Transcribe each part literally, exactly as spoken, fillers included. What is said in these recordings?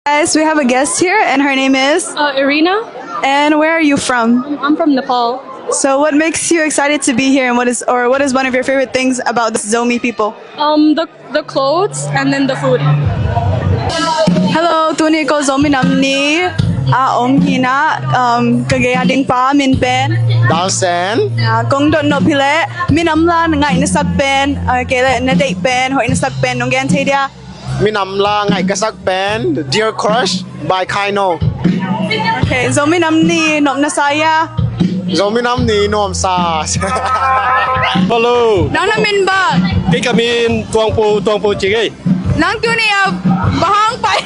Guys, we have a guest here, and her name is? Uh, Irina. And where are you from? I'm from Nepal. So, what makes you excited to be here, and what is, or what is one of your favorite things about the Zomi people? Um, the the clothes and then the food. Hello, tuni ko Zomi Nam Ni a om hi a, um, ka gei a ding pa min pen Dawson. Ya, kong dot nop hi leh, minam la ngaih na sak pen, uh, kei leh na deih pen, hoih na sak pen, nong gen thei dia? Minam la ngaih ka sak pen, Dear Crush by Kaino. Okay, Zomi Nam Ni nop na sa hia? Zomi Nam Ni nuam sa. Hello. Nang na min bang? Kei ka min Tuang Pu, Tuang Pu ci kei. Nang tuni a bang hang pai?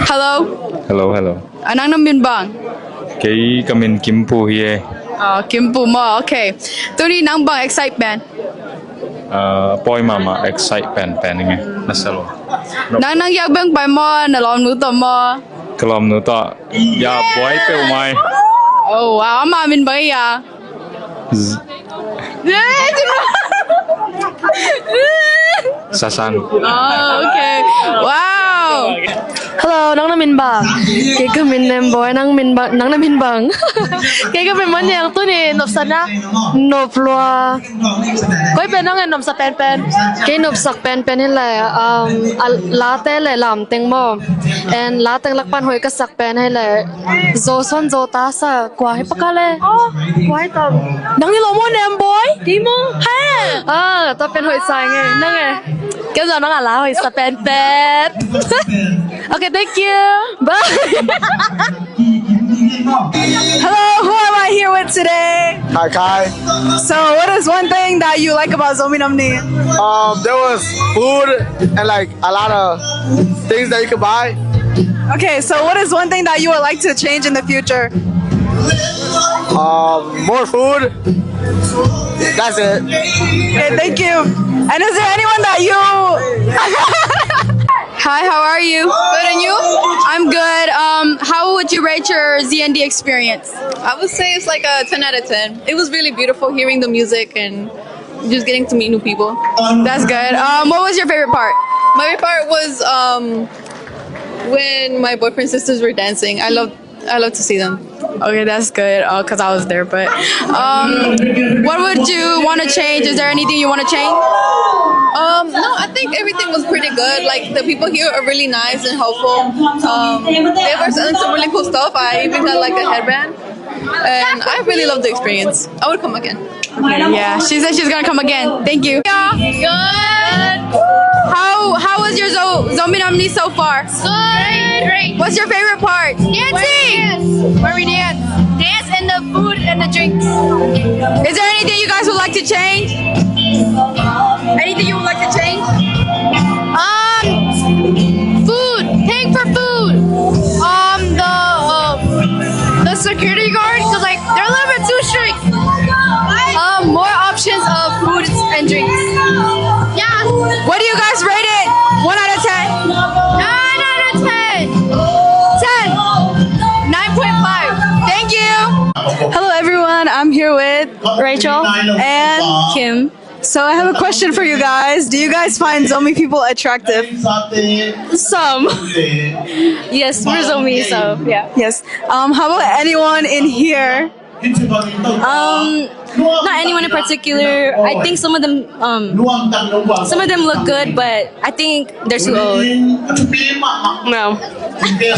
Hello. Hello, hello. Ah, nang na min bang? Kei ka min Kim Pu hi e. Ah, Kim Pu maw, okay. Tuni nang bang excite pen? Ah, pawi mahmah, excite penpen ing e. Na sa lo. Nang, nang yak beng pai maw, na lawmnu tawh maw? Ka lawmnu tawh. Ya, buai peuhmah. Oh, wow, ama min bang hia? Z- Sasang. Oh, okay. Wow. Hello, nang na min bang? Kei ka min Nem Bawi, nang min bang, nang na min bang? Kei ka min Manyang, tuni nopsa na, nop lua. Koi pen nang e nopsa penpen? Kei nopsak penpen hi leh, um, a, late le lamteng maw. And lateng lak pan hoih ka sak pen hi leh, Zo Son Zo Ta Sa, kua hi paka le? Oh, kua hi tam? Nang hi lo maw, Nem Bawi? Kei maw? He! Ah, tua pen hoih sa ing e, nang e? Kei zong nang a la hoih sa penpen. Okay, thank you. Bye. Hello, who am I here with today? Kai Kai. So, what is one thing that you like about Zomi Nam Ni? Um, there was food and, like, a lot of things that you could buy. Okay, so what is one thing that you would like to change in the future? Um, more food. That's it. Okay, thank you. And is there anyone that you... Hi, how are you? Good, and you? I'm good. Um, how would you rate your Z N D experience? I would say it's like a ten out of ten. It was really beautiful hearing the music and just getting to meet new people. That's good. Um, what was your favorite part? My favorite part was, um, when my boyfriend's sisters were dancing. I love I love to see them. Okay, that's good, uh, 'cause I was there, but, um, what would you wanna change? Is there anything you wanna change? Um, no, I think everything was pretty good. Like, the people here are really nice and helpful. Um, they were selling some really cool stuff. I even got, like, a headband. And I really loved the experience. I would come again. Okay, yeah, she said she's gonna come again. Thank you. Yeah. Good. How how was your Zo Zomi Nam Ni so far? Good. Great. What's your favorite part? Dancing. Where we dance. Dance and the food and the drinks. Is there anything you guys would like to change? Anything you would like to change? Um, food. Paying for food. Um, the um, the security guard, 'cause, like, they're a little bit too strict. Um, more options of food and drinks. Yeah. What do you guys rate it? One out of ten? Nine out of ten. Ten. Nine point five. Thank you. Hello, everyone. I'm here with Rachel and Kim. So I have a question for you guys. Do you guys find Zomi people attractive? Some. Yes, we're Zomi, so yeah. Yes. Um, how about anyone in here? Um, not anyone in particular. I think some of them, um, some of them look good, but I think they're too old. No.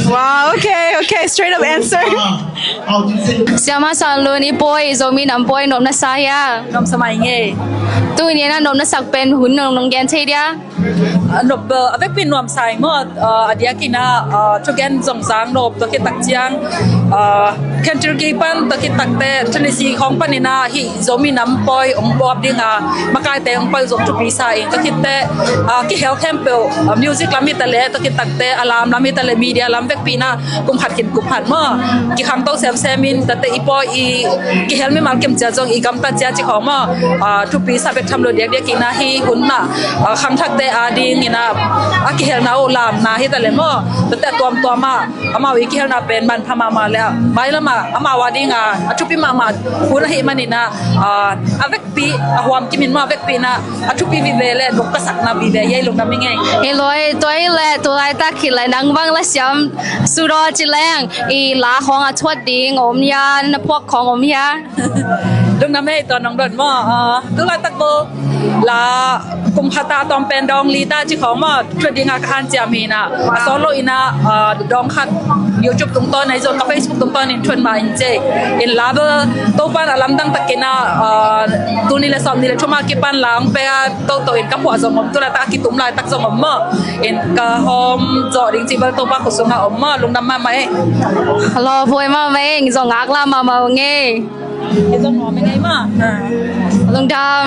Wow, okay, okay, straight up answer. Siama San Lun, i pawi, Zomi Nam pawi, nop na sa hia? Nop sa mai nge. Tu ni na nop na sak pen hun nong nong gen thei dia. A nop, uh, a vekpi nuam sa ing maw, uh, a diakin a, uh, thugen zong zang nop, tua khit tak ciang, uh, Kentucky pan, tua khit tak te, Tennessee khong panin a, hih Zomi Nam pawi ong buap ding a, makaite ong pawi zong thupi sa ing, tua khit te, uh, kihel khempeuh, uh, music lam hi ta leh, tua khit tak te, a lam lam hi ta leh, media lam vekpi na, kum khat khin kum khat maw, kikhangto semsem in, tua te i pawi i kihel mimal kim ciat zong i gamtat ciat ci khawng maw, uh, thupi sa bek tham lo diakdiak in a, hih hun na, uh, khangthakte a ding in a, a kihelna uh lamna hi ta leh maw, tua te a tuamtuam a, amau i kihelna pen manpha mahmah leh a, mailam a Amau a ding a thupi mahmah hun ahih manin ah, a vekpi a huam kimin maw, a vekpi in ah a thupi vive le dok ka sakna vive ei lungdam ing ei. Hi loi, tua hi le tu laitak hi le nang bang la siam sudaw ci leng i la khawng a thuat ding om hia, na phuak khawng om hia? Lungdam ei, tua nong don maw. Tu laitak bel la kum khat a tawm pen dawng li ta ci khawng maw, thuat ding a ka hanciam hi in ah, a solo in ah dawng khat YouTube tungtawn ahi zong ka Facebook tungtawn in thuat mah ing ci. In la bel Topa'n a lamdang takin ah tuni le sawm ni le thum a kipan la ong pe a toto in ka phuah zong om, tu laitak a kitum laitak zong om maw. In ka hawm zawh ding ci bel Topa khut sungah om maw. Lungdam mahmah ei. Hello, vui mahmah ei, zong ngak la mahmah ung ei. Zong nuam ing ei maw. Lungdam.